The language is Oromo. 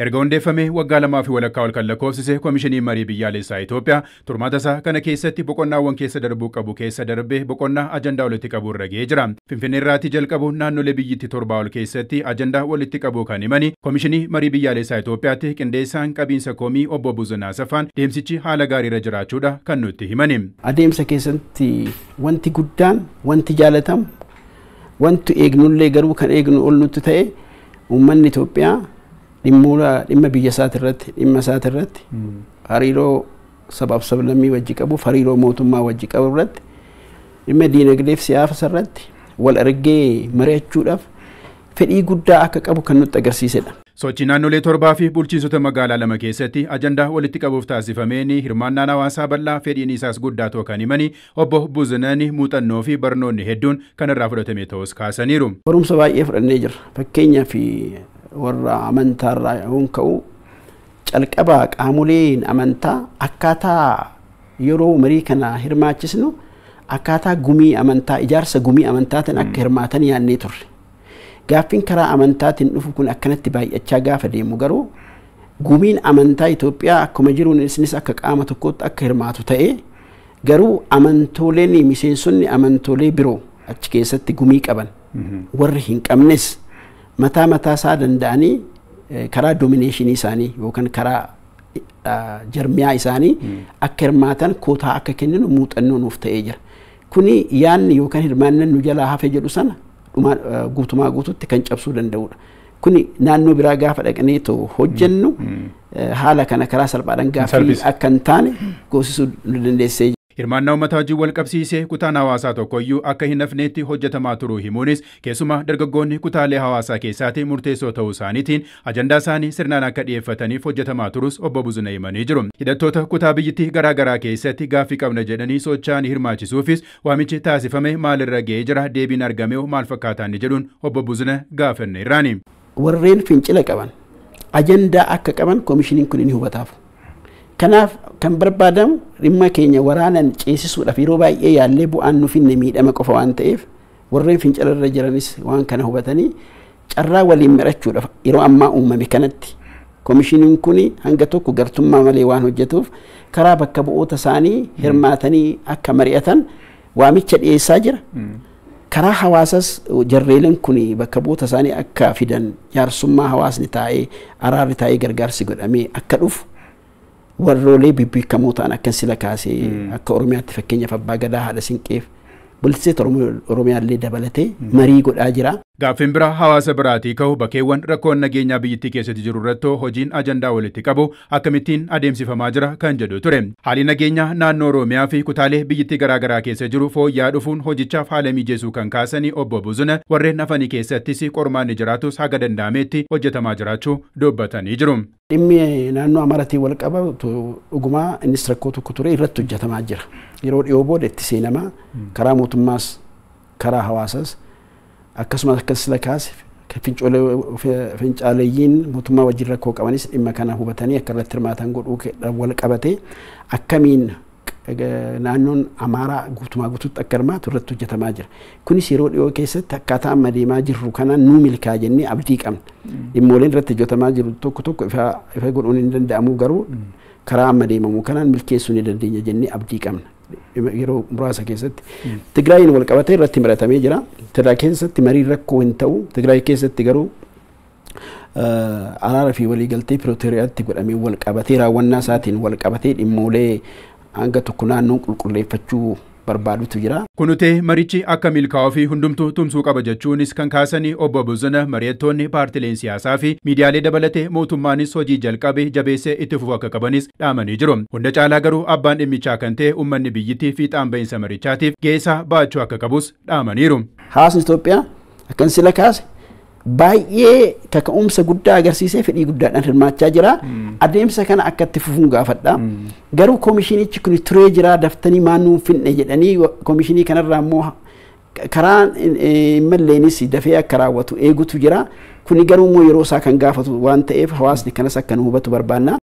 Erga hundeeffamee waggaa 2.5 ol kan lakkoofsise Komishinii Marii Biyyaalessaa Itoophiyaa turmaata isaa kana keessatti boqonnaawwan keessa darbuu qabu keessa darbee boqonnaa ajandaa walitti qabu irra ga'ee jira. Finfinnee irraatii jalqabuun naannolee biyyittii 7 ol keessatti ajandaa walitti qabu kan himani Komishinii Marii Biyyaalessaa Itoophiyaatti qindeessaan qabiinsa komii obbo Buzunaa Safaan deemsichi haala gaariirra jiraachuudha kan nutti himani. Adeemsa keessatti wanti guddaan, wanti jaalatamu, wanti eegnullee garuu kan eegnu ol nutti ta'e uummanni Itoophiyaa dhimma biyya isaati irratti, dhimma isaati irratti, hariiroo sabaaf sablammii wajji qabu, hariiroo mootummaa wajji qabu irratti, dhimma diinagdee fi siyaasa irratti wal argee mari'achuudhaaf fedhii guddaa akka qabu kan nutti agarsiisedha. Sochii naannolee 7 fi bulchiinsota magaalaa 2 keessatti ajandaa walitti qabuuf taasifameen hirmaannaan hawaasaa bal'aa fedhiin isaas guddaa ta'uu kan himani obbo Buzunaan muuxannoo fi barnoonni hedduun kan irraa fudhatame ta'us kaasaniiru. Barumsa baay'ee fudhannee jirra. Fakkeenyaaf warra amantaarraa yoon ka'u calqaba qaamoleen amantaa akkaataa yeroo marii kana hirmaachisnu akkaataa gumii amantaa ijaarsa gumii amantaatiin akka hirmaatan yaadnee turre. Gaaffiin karaa amantaatiin dhufu kun akkanatti baay'achaa gaafa deemu garuu gumiin amantaa Itoophiyaa akkuma jiruun isinis akka qaama tokkootti akka hirmaatu ta'ee garuu amantooleen miseensonni amantoolee biroo achi keessatti gumii qaban warri hin qabnes mataa mataa isaa danda'anii karaa doomineeshinii isaanii yookaan karaa jarmiyaa isaanii akka hirmaatan kootaa akka kenninu muuxannoo nuuf ta'ee jira. Kuni yaanni yookaan hirmaannaan nu jalaa hafe jedhu sana guutumaa guututti kan cabsuu danda'udha. Kuni naannoo biraa gaafa dhaqnee too hojjennu haala kana karaa salphaadhaan gaaffii akka hin taane goosisuu nu dandeessee. Hirmaannaa uummataa wajjin wal qabsiisee kutaan hawaasaa tokkoyyuu akka hin hafneetti hojjetamaa turuu himuunis keessumaa dargaggoonni kutaalee hawaasaa keessaatti murteessoo ta'uu isaaniitiin ajandaa isaanii sirnaan akka dhiyeeffataniif hojjetamaa turus obbo Buzuna himanii jiru. Hidhattoota kutaa biyyittii garaagaraa keessatti gaaffii qabna jedhanii socho'an hirmaachisuufis waamichi taasifame maalirra ga'ee jira, deebiin argame maal fakkaataan jedhuun obbo Buzuna gaafanneerraani. Warreen fincila qaban ajandaa akka qaban koomishiniin kun ni hubataaf. Kanaaf kan barbaadamu dhimma keenya waraanan ceesisuudhaaf yeroo baay'ee yaallee bu'aan nuuf hin miidhama qofa waan ta'eef warreen fincilarra jiranis waan kana hubatanii carraa waliin marachuudhaaf yeroo ammaa uumame kanatti koomishiniin kun hanga tokko gartummaa malee waan hojjetuuf karaa bakka bu'oota isaanii hirmaatanii akka mari'atan waamicha dhiyeessaa jira. Karaa hawaasas jarreeleen kun bakka bu'oota isaanii akka fidan jaarsummaa hawaasni taa'ee araarri taa'ee gargaarsi godhamee akka dhufu warroolee bibbiikamoo ta'an akka sila kaasee akka Oromiyaatti fakkeenyaaf Abbaa Gadaa haadha Sinqeef bulchiinsa Oromiyaallee dabalatee marii godhaa jira. Gaaffiin biraa hawaasa biraatii ka'u bakkeewwan rakkoon nageenyaa biyyattii keessatti jiru irratti hojiin ajandaa walitti qabu akkamittiin adeemsifamaa jira kan jedhu ture. Haalli nageenyaa naannoo Oromiyaa fi kutaalee biyyattii garaagaraa keessa jiru fooyya'aa dhufuun hojichaaf haala mijeessuu kan kaasanii obbo Buzuna warreen hafanii keessattis qormaanni jiraatus haga danda'ametti hojjetamaa jiraachuu dubbatanii jiru. Dhimmi naannoo Amaaraatiin wal qabatu dhugumaa innis rakkoo tokko ture irratti hojjetamaa jira. Yeroo dhiyoo booda itti seenamaa karaa mootummaas karaa hawaasaas akkasumas akka sila kaase fincaaleeyyiin mootummaa wajjin rakkoo qabanis dhimma kana hubatanii akka irratti hirmaatan godhuu wal qabate akkamiin naannoon Amaaraa guutumaa guutuutti akka hirmaatu irratti hojjetamaa jira. Kunis yeroo dhiyoo keessatti akkaataa amma deemaa jirru kanaan nuu milkaa jennee abdii qabna. Dhimmooleen irratti hojjetamaa jiru tokko tokko ifa godhuun hin danda'amu garuu karaa amma deemamu kanaan milkeessuu ni dandeenya jennee abdii qabna. Yeroo muraasa keessatti Tigraayin wal qabatee irratti maratamee jira. Tigraay keessatti mariin rakkoo hin ta'u. Tigraay keessatti garuu araara fi waliigaltee Pirootoriyaatti godhamee wal qabatee raawwannaa isaatiin wal qabatee dhimmoolee hanga tokko naannoon qulqulleeffachuu barbaadutu jira. Kunutee marichi akka milkaa'uu fi hundumtuu tumsuu qaba jechuunis kan kaasanii obbo Buzuna mari'attoonni paartileen siyaasaa fi miidiyaalee dabalatee mootummaanis hojii jalqabe jabeessee itti fufuu akka qabanis dhaamanii jiru. Hunda caalaa garuu abbaan dhimmichaa kan ta'e uummanni biyyittii fiixaan bahinsa marichaatiif geessaa baachuu akka qabus dhaamaniiru. Hawaasni Itoophiyaa akkan sila kaase baay'ee kaka'umsa guddaa agarsiisee fedhii guddaadhaan hirmaachaa jira. Adeemsa kana akka itti fufuun gaafadha. Garuu koomishinichi kun turee jira daftanii maan nuun finne jedhanii koomishinii kanarraa immoo karaa hin malleenis dafee akka raawwatu eegutu jira. Kuni garuu immoo yeroo isaa kan gaafatu waan ta'eef hawaasni kanas akka nu hubatu barbaanna.